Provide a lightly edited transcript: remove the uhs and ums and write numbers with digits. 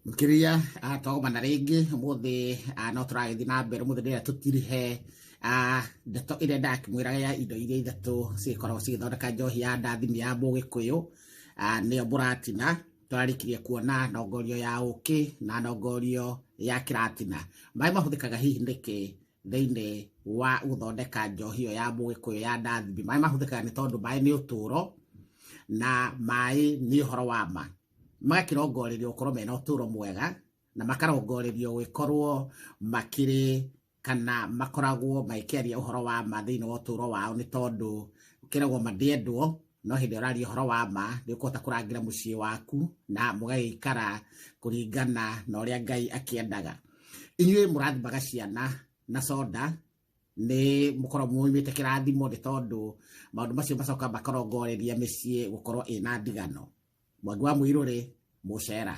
Mũkĩria twagomana rĩngĩ ũmũthĩ, no tũragĩthiĩ na mbere ũmũthĩ ndĩrenda tũtirihe ndeto ĩrĩa ndakĩmwĩraga ya indo iria ithatũ cigĩkoragwo cigĩthondeka njohi ya ndathimi ya mũgĩkũyũ, nĩyo mũratina. Tũrarĩkirie kuona nongorio ya ũkĩ na nongorio ya kĩratina. Maĩ mahũthĩkaga hihi nĩkĩ thĩinĩ wa gũthondeka njohi ĩyo ya mũgĩkũyũ ya ndathimi? Maĩ mahũthĩkaga nĩ tondũ maĩ nĩ ũtũro na maĩ nĩ ũhoro wa ma. Magakĩrongorerio gũkorwo mena ũtũro mwega na makarongorerio gũgĩkorwo makĩrĩ kana makoragwo magĩkĩaria ũhoro wa ma thĩinĩ wa ũtũro wao, nĩ tondũ ũkĩragwo ma ndĩendwo, no hĩndĩ ĩrĩa ũraria ũhoro wa ma nĩ ũkũhota kũrangĩra mũciĩ waku na mũgagĩikara kũringana na ũrĩa Ngai akĩendaga. Inyuĩ mũrathimaga ciana na soda nĩ mũkorwo mumĩte kĩrathimo, nĩ tondũ maũndũ macio macoka makarongoreria mĩciĩ gũkorwo ĩna ndigano. Mwangi wa Mũirũrĩ, Mũcera.